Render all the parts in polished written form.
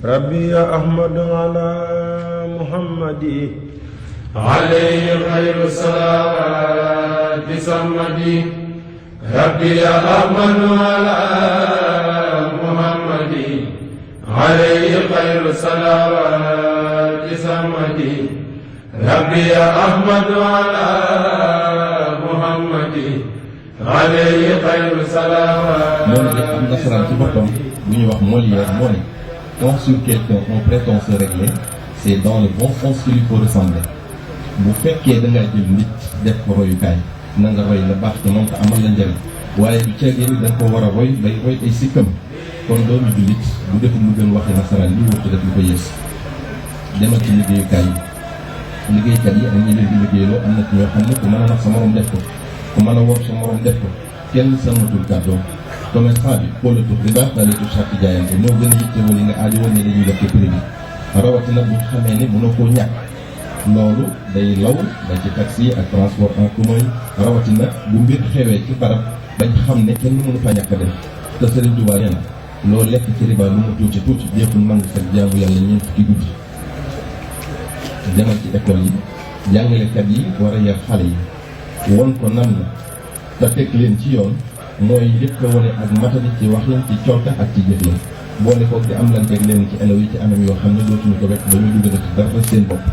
ربي يا أحمد على محمد عليه خير الصلاة سمدي ربي يا أحمد على محمد عليه خير الصلاة سمدي ربي يا أحمد على محمد عليه خير الصلاة. loolu de am nasaraan ci boppam bu ñuy wax Molière moo ne quand sur quelqu'un on prétend se régler c'est dans le bon sens qu'il faut ressembler. bu fekkee da ngaa jël nit def ko royukaay na nga roy la baax te moom te amal la njëriñ waaye du ceegee ni da nga ko war a roy bay roy ay sikkam kon doomu jullit bu deful lu gën waxi nasaraan li wërta def lu ko yées. demal ci liggéeyukaay yi liggéeykat yi ak ñi leen di liggéeyloo am na ci ñoo xam ne ku mën a nax sa morom def ko ku mën a wor sa morom def ko kenn sàmmatul kàddoom. commerçant bi xoolatul riba daaleetul sàcc jaayante ñoo gën a yittewoo li nga aajo woon ne dañuy def ci prix bi rawatina bu ñu xamee ne mënoo koo ñàkk loolu day law ba ci taxi yi ak transport en commun rawatina bu mbir xewee ci barab bañ xam ne kenn mënu fa ñàkk a dem te Sëriñ Tuubaa nee na loolu lekk ci riba lu mu tuuti tuuti jéppul nangu kat jaamu yàlla ñeent fukki guddi. demal ci école yi jàngalekat yi war a yar xale yi won ko nan la te teg leen ci yoon mooy njëkk a wane ak matali ci waxin ci colka ak ci jëf yi boole koog di am lanteeg leen ci élèves yi ci anam yoo xam ne dootuñu ko wekk ba ñu dugg ci dara seen bopp.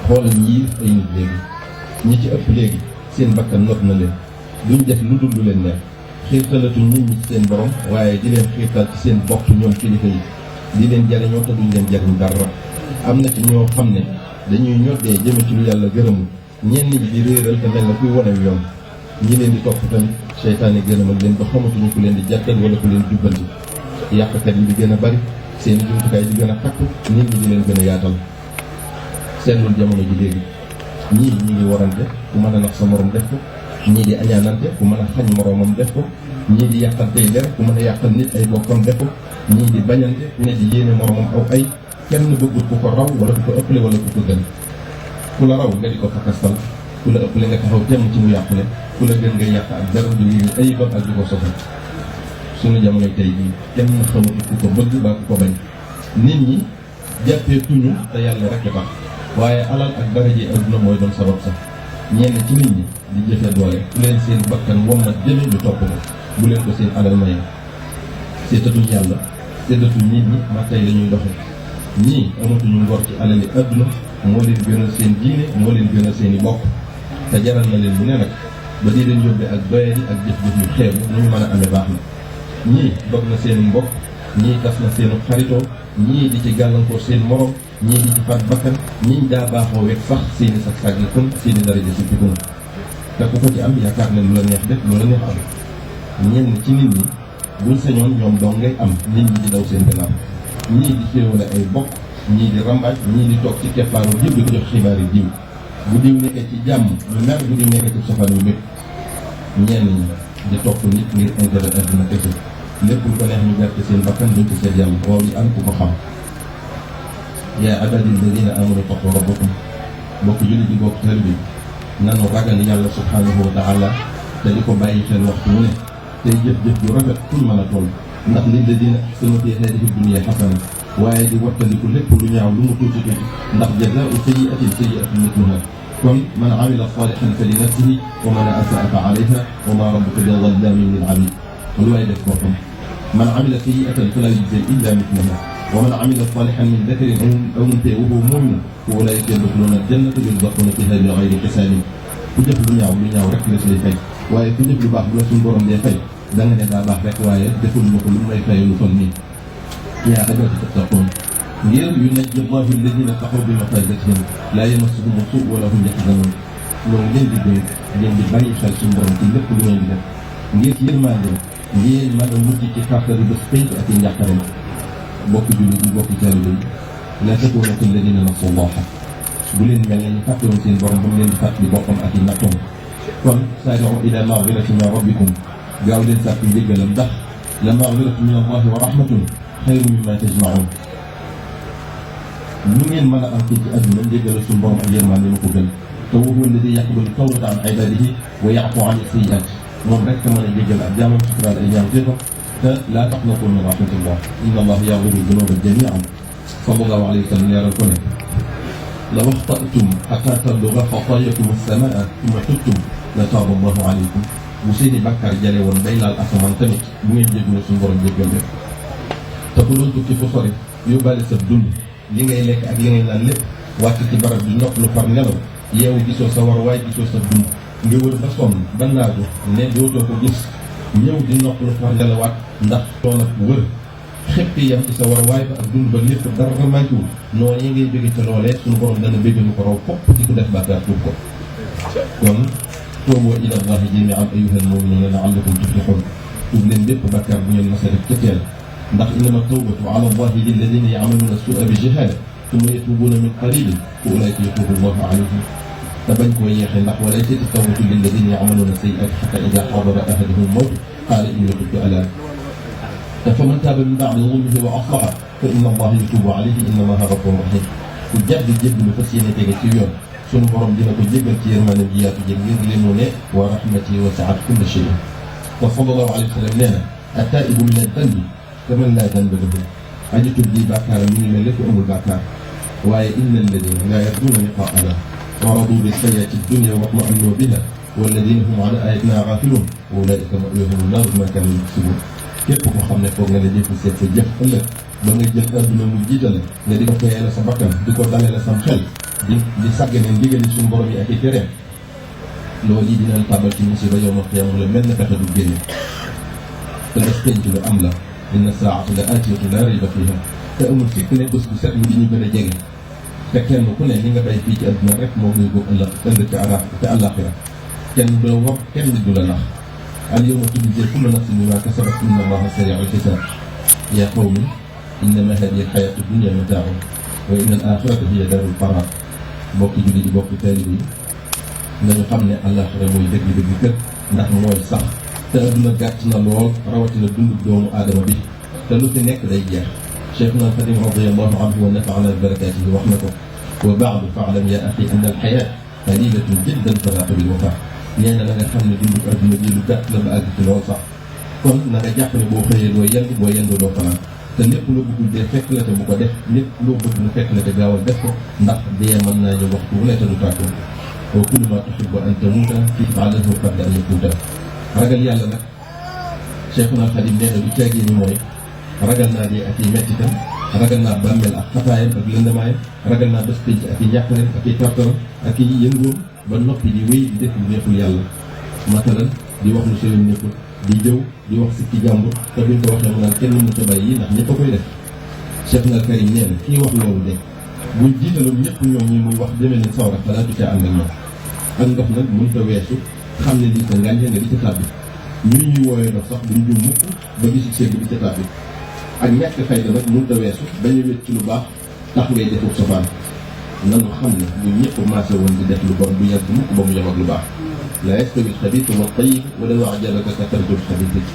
xoolal ñii ay nit léegi ñi ci ëpp léegi seen bakkan not na leen duñ def lu dul lu leen neex xiirtalatuñ nit ñi ci seen borom waaye di leen xiirtal ci seen bopp ñoom kilifa yi di leen jariñoo te duñ leen jariñ dara. am na ci ñoo xam ne dañuy ñoddee jëme ci lu yàlla gërëmul ñenn ñi di réeral te mel na kuy wane yoon ñi leen di topp tamit seytaane gërëmal leen ba xamatuñu ku leen di jàttal wala ku leen jubbanti yàqkat yi di gën a bari seen i jumtukaay di gën a takku nit ñi di leen gën a yaatal. seetlul jamono ji léegi ñii ñi ngi warante ku mën a nax sa morom def ko ñii di añaanante ku mën a xañ moromam def ko ñii di yàqantey der ku mën a yàqal nit ay bokkam def ko ñii di bañante ku ne di yéene moromam aw ay kenn bëggul ku ko raw wala ku ko ëppale wala ku ko gën ku la raw nga di ko fakastal ku la ëppale nga taxaw temm ci mu yàqule ku la gën nga yàq ak dara du yéene ayibam ak di ko sosal. suñu jamono tey jii kenn xamatu ku ko bëgg ba ku ko bañ nit ñi jàppee tuñu te yàlla rek tax waaye alal ak daraje adduna mooy doon sabab sax ñenn ci nit ñi di jëfe doole ku leen seen bakkan wommat jëme ñu topp ko bu leen ko seen alal maye seetatuñ yàlla seetatuñ nit ñi ma tey la ñuy doxe ñii amatuñu ngor ci alali adduna moo leen gënal seen diine moo leen gënal seen i bokk te jaral na leen bu ne nag ba di leen yóbbee ak doyadi ak jëf-jëf yu xeebu nu ñu mën a amee baax na ñii dog na seen mbokk ñii tas na seenu xaritoo ñii di ci gàllankoor seen morom ñii di ci faat bakkan ñii daa baaxoo wet sax seeni sag-sag yi kon seeni daraja si pikun te ku ko ci am yaakaar ne lu la neex def lu la neex am ñenn ci nit ñi buñ sañoon ñoom dong ngay am nit ñi di daw seen gannaaw ñii di féewale ay bokk ñii di rambaaj ñii di toog ci keppaaru diw di ko jox xibaar yi diw bu diw nekkee ci jàmm ñu mer bu diw nekkee ci safaan yu mépp ñenn ñi di topp nit ngir intérêt àdduna kese lépp lu ko neex ñu gerte seen bakkan duñ ko seet yàlla waaw li am ku ko xam. yaa ibadi alladina amanu taqu rabbakum bokk jullit bi bokk tër bi nanu ragal yàlla subhanahu wa taala te di ko bàyyi xel waxtu wu ne tey jëf-jëf ju rafet fuñ mën a toll ndax lilladina ahsanu fi haadihi dunya xasana waaye di wattandiku lépp lu ñaaw lu mu tuuti tuuti ndax jazaau sayyi'atin sayyi'atun mithluha kon man amila salihan fa li nafsihi wa man asaa fa alayha wa ma rabbuka bi zallamin lil abid lu waay def boppam man amila sayyi'atan fala yujza illa mithlaha wa man amila salihan min dakarin aw unsaa wa huwa mu'min fa ulaa'ika yadxuluuna al-jannata yurzaquuna fiihaa bi ghayri hisaabin ku jëf lu ñaaw rek la si lay fay waaye ku jëf lu baax bu la suñu borom dee fay da nga ne daa baax rek waaye deful ma ko lu may fay lu toll nii. yaa ibaadi fattaquun ngir yunajji llaahu allaziina ttaqaw bi mafaazaatihim laa yamassuhumu suu' wa laa hum yahzanuun loolu ngeen di dénk ngeen di bàyyi xel suñu borom ci lépp lu ngeen di def ngir ci yërmande ngeen mën a mucc ci kàttanu bés penc ak i njàqare bokk jullit yi bokk taalibe yi laa takuunu kallaziina nasu llaaha bu leen mel ne ñu fàttewoon seen borom ba mu leen di fàttali boppam ak i nattoom kon saari'uu ilaa magfiratin min rabbikum gaaw leen sàkku njéggalam ndax la magfiratun min allaahi wa rahmatun xayrun mimmaa tajma'uun lu ngeen mën a am fii ci àdduna njéggal suñu borom ak yërmande ma ko gën te wa huwa allazii yaqbalu tawbata an ibaadihi wa ya'fuu ani sayyi'aat moom rek mën a jéggal ak jaamam suturaal ay ñaaw téefam te laa taqnatu min rahmatillah inna allaha yaghfiru dunuba jamian sallallahu alayhi wa sallam leeral ko ne law axtatum xataa tabluga xataayakum as-samaa thumma tubtum la taaba allahu alaykum bu seeni bàkkaar jale woon day laal asamaan tamit bu ngeen jégalu suñu borom jéggal leen te ku doon tukki fu sori yóbbaale sa dund li ngay lekk ak li ngay naan lépp wàcc ci barab bi nopp lu far nelaw yeewu gisoo sa war waaye gisoo sa dund nga wër ba sonn ba naagu ne dootoo ko gis ñëw di nopp lu far nelawaat ndax toon ak wër xëppi yam ci sa war waaye ba ak dund ba lépp dara manquéwul noonu yi ngay bëgg ca loolee suñu borom dana bëgg lu ko raw fopp ci ku def bàkkaar tuub ko kon tuubu ila allahi jami'an ayyuhal mu'minuuna la'allakum tuflihun tuub leen bépp bàkkaar bu ngeen mas a def ca teel ndax innama tawbatu ala allahi lilladina ya'maluna su'a bi jahala thumma yatubuuna min qaribin fa ulaika yatubu allahu alayhim te bañ koo yeexee ndax walaysa tawbatu lilladina ya'maluna sayyi'ati hatta idha hadara ahaduhum mawt qaala inni tubtu al'aan te fa man taaba min ba'di zulmihi wa aslaha fa inna allaha yatubu alayhi inna allaha ghafurun rahim ku jàdd jéggalu fas yéene tege ci yoon sunu borom dina ko jéggal ci yërmande ji yaatu jég ngir li mu ne wa rahmati wasi'at kulla shay'in te sallallahu alayhi wa sallam nee na at-taa'ibu mina ad-dambi kaman laa danba lahu aji tub ji bàkkaaram mi ngi mel ne ku amul bàkkaar waaye inna alladina laa yarjuuna liqaa'ana wa radu bis-sayyi'ati ad-dunya wa itma'annu biha walladina hum an ayatina gaafiluun ulaa'ika ma'waahum an-naar bimaa kaanu yaksibuun képp ko xam ne foog nga ne jëf seet sa jëf ëllëg ba nga jël adduna mu jiitale nga di ko fayee la sa bakkan di ko dalee la sam xel di sàggane ndigali suñu borom yi ak i tereem loolu yi dinañ tàbbal ci musiba yawmal qiyaama la mel ne pexe du génne te des penc lu am la inna saa'ata la aatiyatun laa rayba fiihaa te amul sikk ne bés bu set mi di ñu gën a jege te kenn ku ne li nga bay fii ci adduna rek moo ngay góob ëllëg te àllaaxira kenn du la war kenn du la nax al yawma tujzaa kullu nafsin bimaa kasabat inna allaha sarii'ul hisaab yaa qawmi innamaa haadihi al-hayaatu ad-dunyaa mataa'un wa inna al-aaxirata hiya daarul qaraar mbokki julli di bokki taalibe yi nañu xam ne àllaaxira mooy dëgg-dëgg kër ndax mooy sax te adduna gàtt na lool rawatina dundu doomu aadama bi te lu fi nekk day jeex Cheikhuna al-Xadim radiyallahu anhu wa nafa'anaa bi barakaatihi wax na ko wa ba'du fa'lam yaa axi anna al-hayaata qaliilatun jiddan falaa bil wafaa nee na nga xam ne dundu adduna ji lu gàtt la ba àgg ci lool sax kon na nga jàpp ne boo xëyee doo yendu boo yendoo doo fanaan te lépp loo bëggul dee fekk la te bu ko def lépp loo bëgg mu fekk la te gaawal def ko ndax dee mën naa ñu waxtu wu ne te du tàggoo wa kullu maa tuhibbu an tamuuta fa'alhu qabla an yakuuta ragal yàlla nag Cheikhuna Xadim nee na du caagee ni mooy ragal naa dee ak i mettitam ragal naa bàmmeel ak xataayam ak lëndamaayam ragal naa bés pénc ak i njàqareem ak i tartaram ak i yëngoom ba noppi di wéy di def lu neexul yàlla matalan di wax lu seen nekkul di jëw di wax si ci jàmbur te buñ ko waxee mu naan kenn mënut a bàyyi ndax ñëpp a koy def Cheikhuna Karim nee na kii wax loolu de buñ jiitaloon ñëpp ñoom ñi muy wax demee leen sawra xalaat du ca ànd ak ñoom ak ndox nag mënut a weesu xam ne lii sa ngànje nga di ca tàbbi ñun ñuy woowee ndox sax duñ jum mukk ba gisu seeg di ca tàbbi ak ñàkk fayda nag mënut a weesu bañu wét ci lu baax tax ngay defub safaan nanu xam ne ñun ñëpp maase woon di def lu bon du yàgg mukk ba mu yem ak lu baax laa yastawi al-xabiisu wat-tayyib walaw a'jabaka kasratu al-xabiis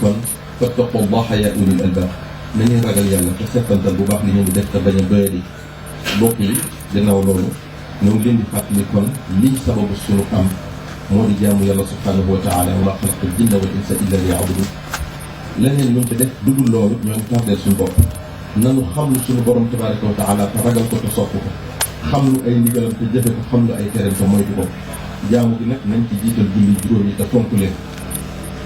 kon fattaqullaaha yaa ulil albaab nañuy ragal yàlla te settantal bu baax li ñu ngi def te bañ a doyadi mbokk yi gannaaw loolu ñoo ngi leen di fàttali kon lii sababu sunu am moo di jaamu yàlla subhaanahu wa taala wa maa xalaqtu al-jinna wal insa illa liya'buduun leneen ñu ci def dudul loolu ñoo ngi tardeel suñu bopp nanu xam lu suñu borom tabaaraka wa taala te ragal ko te sopp ko xam lu ay ndigalam te jëfe ko xam lu ay tereem te moytu ko jaamu gi nag nañ ci jiital julli juróom yi te fonk leen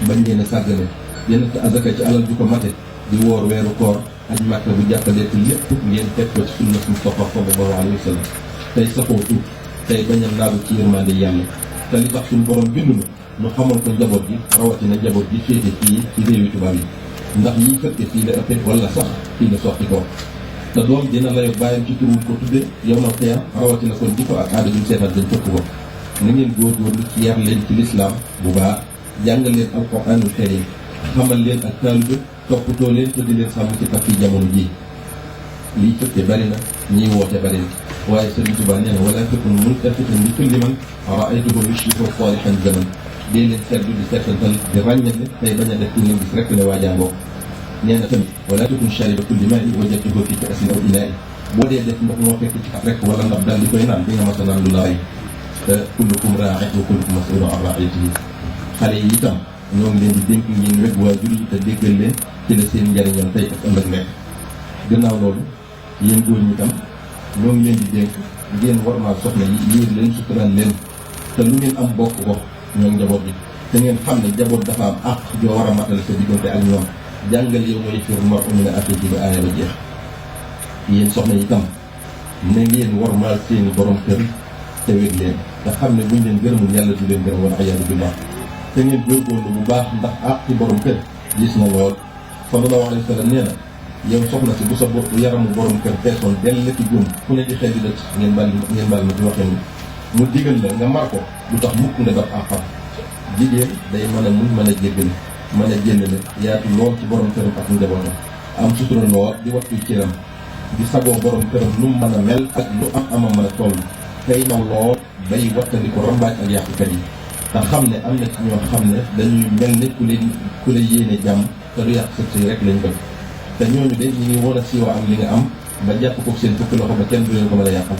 bañ leen a sàggane yenn te azaka ci alal ju ko mate di woor weeru koor aj màkka bu jàppalee te lépp ngeen teg ko ci sunna Mustafa sallallahu alayhi wa sallam tey saxoo tuub tey bañ a naagu ci yërmande yàlla te li tax suñu borom bindu na ñu xamal ko njaboot gi rawatina njaboot gi féete fii ci réewi tubaab yi ndax yiy fëkke fii la ëppee wala sax fii la sotti ko te doom dina layo bàyyam ci turul ko tudde yow na xiyam rawatina kon di ko ak aada duñ seetal dañ fëkk ko na ngeen góorgóorlu ci yar leen ci lislaam bu baax jàngal leen alquraanul karim xamal leen ak taalibe toppatoo leen te di leen sàmm ci takk jamono ji liy fëkke bari na ñiy woote bari na waaye Sëriñ Tuubaa nee na wala takun multafitan li kulli man raaytuhu yushriku saalihan zaman dee leen seetlu di seetantal di ràññale tey bañ a def ci ngeen gis rek ne waajangoo nee na tamit wala takun shariba kulli maa'in wajadtahu fi ka'sin aw inaa'in boo dee def ndox moo fekk ci at rek wala ndax daal di koy naan di nga mas a naan lu la rey te kullukum raa'in wa kullukum mas'uulun an ra'iyyatihi xale yi itam ñoo ngi leen di dénk ngeen wet waajur yi te déggal leen ci la seen njariñal tey ak ëllëg nekk. gannaaw loolu yéen góor ñi tam ñoo ngi leen di dénk ngeen warmaal soxna yi yéen leen sutural leen te lu ngeen am bokk ko ñoom njaboot bi te ngeen xam ne njaboot dafa am àq joo war a matale sa diggante ak ñoom jàngal yow mooy fir mar umina afi ji ba aaya ba jeex. yéen soxna yi tam na ngeen warmaal seeni borom kër te wég leen te xam ne buñ leen gërëmul yàlla du leen gërëm wala ayaadu billah te ngeen góorgóorlu bu baax ndax àq ci borom kër gis na lool. sallallahu alayhi wa sallam nee na yow soxna si bu sa bopp yaramu borom kër feesoon dell ci jum fu ne di xel di dëkk ngeen baal ma ci waxee ni mu digal la nga mar ko du tax mukk nga daf àqam. jigéen day mën a muñ mën a jéggale mën a jéllale yaatu lool ci borom këram ak njabootam am sutura lool di wattu cëram di sagoo borom këram lu mu mën a mel ak lu am ama mën a toll tey naw lool bay wattandi ko rambaaj ak yàqkat yi te xam ne am na ci ñoo xam ne dañuy mel ne ku la yéene jàmm te du yàq sa sëy rek lañ bëgg te ñooñu de ñu ngi woon a siiwa am li nga am ba jàpp ko seen fukki loxo ba kenn du leen ko mën a yàqal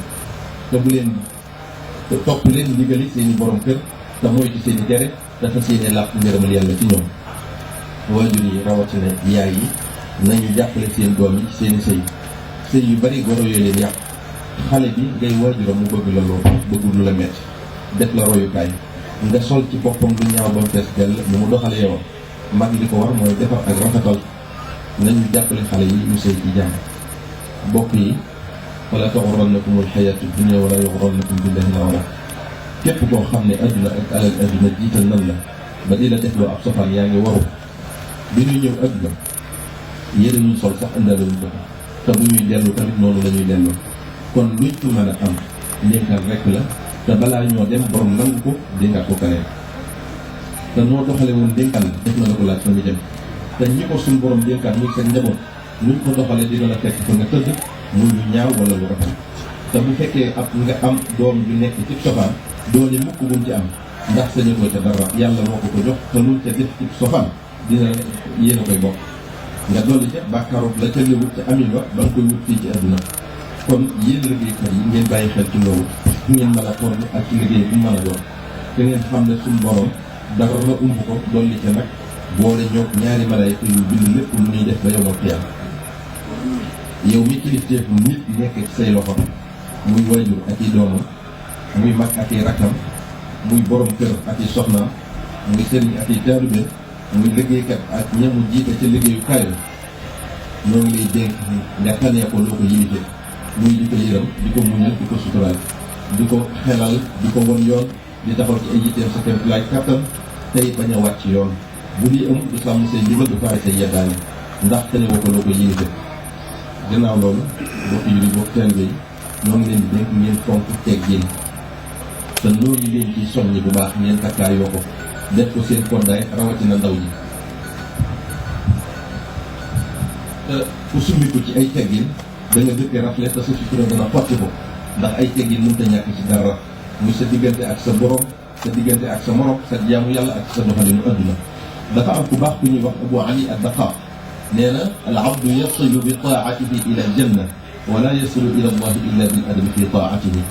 te bu leen topp leen ndigali seen i borom kër te moytu seen i tere dafa seen i làpp ngërëmal yàlla ci ñoom. waajur yi rawatina yaay yi nañu jàppale seen doom yi seen i sëy yu bari goro yooyu leen yàq xale bi ngay waajuram mu bëgg la lool bëggul lu la metti def la royukaay nga sol ci boppam lu ñaaw ba mu fees dell mu doxale yow mag li ko war mooy defar ak rafetal. nañu jàppale xale yi ñu sëy ci jàmm. bokk yi fala taxurrannakumul xayaatu dunya wala yaxurrannakum billahi l-gharuur képp koo xam ne adduna ak alal adduna jiital nan la ba di la defloo ab safaan yaa ngi waru bi ñuy ñëw adduna yére ñuy sol sax indaaluñu ko te bu ñuy dellu tamit noonu la ñuy dellu kon luñ ci mën a am ndénkaan rek la te balaa ñoo dem borom nangu ko dénkaat ko keneen te noo doxale woon ndénkaan la def na la ko laaj fa mu jëm te ñi ko suñu borom dénkaat muy seen njaboot luñ ko doxalee dina la fekk fa nga tëdd muy lu ñaaw wala lu rafet te bu fekkee ab nga am doom ju nekk ci sofaan doone mukk buñ ci am ndax sañu ko ca dara yàlla moo ko jox te luñ ca def ci sofaan dina yéen a koy bokk nga dolli ca bàkkaaru la ca léwut ca amin ba nga koy wut fii ci àdduna kon yéen liggéeykat yi ngeen bàyyi xel ci loolu fu ngeen mën a toll ak ci liggéey bu mën a doon te ngeen xam ne suñu borom dara la umb ko dolli ca nag boole ñoo ñaari malayka yu bind lépp lu ñuy def ba yow ak yàlla yow mi kilifteefu nit nekk ci say loxo muy waajur ak i doomam muy mag ak i rakkam muy borom kër ak i soxnaam muy sëriñ ak i taalibe muy liggéeykat ak ñamu jiite ca liggéeyu kaay ñoo ngi lay dénk nga tanee ko loo ko yilifee muy di ko yërëm di ko muñal di ko suturaal di ko xelal di ko won yoon di taxaw ci ay yitteem sa kéem laaj kattan tey bañ a wàcc yoon bu di am du sàmm say ndigal du faay say yeddaane ndax tanee ko loo ko yilifee gannaaw loolu bokk yu di bokk taalibe yi ñoo ngi leen di dénk ngeen fonk teggin te loolu leen ci soññi bu baax ngeen takkaayoo ko def ko seen koddaay rawatina ndaw ñi te ku summiku ci ay teggin da nga dëkk rafle te sa sutura dana xotti ko ndax ay teggin mënut a ñàkk ci dara muy sa diggante ak sa borom sa diggante ak sa morom sa jaamu yàlla ak sa doxalinu adduna dafa am ku baax ku ñuy wax Abu Ali ad-Daqaq nee na al abdu yasilu bi taatihi ila al janna wala yasilu ila allahi illa bil adabi fi taatihi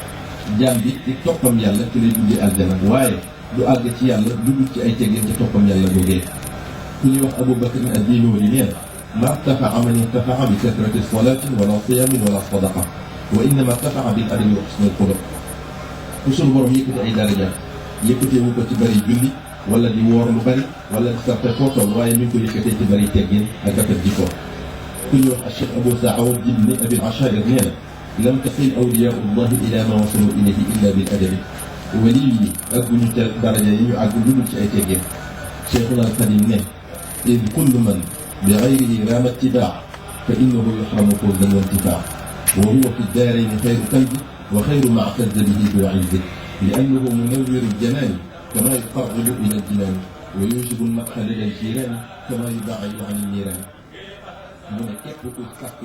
jaam bi ci toppam yàlla ci lay duggee aljana waaye du àgg ci yàlla dugg ci ay teggin ci toppam yàlla googee ku ñuy wax Abu Bakr ad-Dinuuni nee na ma irtafa'a man irtafa'a bi kasrati salaatin wala siyaamin wala sadaqa wa innama irtafa'a bil adabi wa husnil xuluq ku sunu borom yëkkati ay daraja yëkkateewu ko ci bëri julli wala di woor lu bëri wala di sarte foo toll waaye mi ngi ko yëkkatee ci bëri teggin ak rafet jikko ku ñuy wax Cheikh Abu Saoud ibn Abi al-Ashaa'ir nee na lam tasil awliyaa'u llahi ila ma wasalu ilayhi illa bil adabi wali yi àgguñu ca daraja yi ñu àgg lu dul ci ay teggin Cheikhuna al-Xadim ne id kullu man bi gayrihi raama ittibaa fa innahu yuhramu fawzan wa intifaa wa huwa fi daarayni xayru kalbi wa xayru ma i'tazza bihi du izzi li annahu munawwiru l-janaani kama yuqarribu ila l-jinaani wa yujibu l-madha lada l-jiiraani kama yubaa'idu an n-niiraani mu ne képp ku sàkku